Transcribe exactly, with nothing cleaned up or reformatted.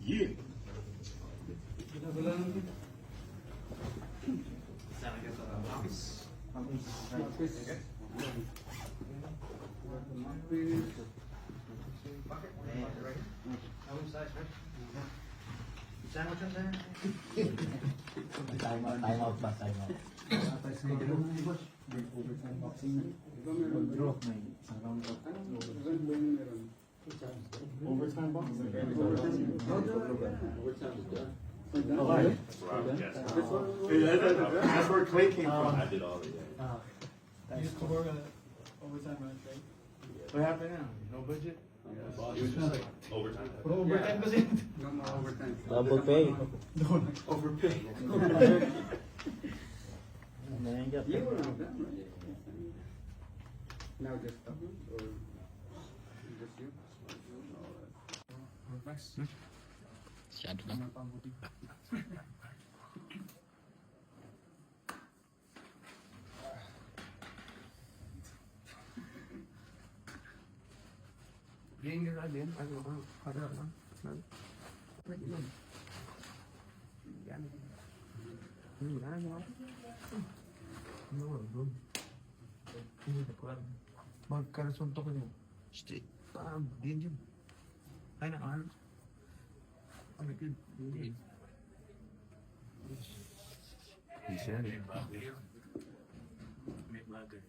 Yeah. Time out, time out ba? Time out. Overtime box. Overtime box. That's where Clay came from. I did all of that. You score uh, overtime runs, right? What happened now? No budget? It was just like overtime. Puro overtime kasi. No more overtime. Double pay. Overpay. Ano yan, Jeff? You were on that, right? Now just stop it, or just you? Masyado na. Hindi na din, ano, ano, para lang. Pwede lang. Yan. Yan, yan. Ano, ano. Hindi na kuwan. Magkarasunto ko yun. Straight. Parang, din yun. Ay, na, ano? Ano yun? Hindi. Hindi siya, eh. May vlogger.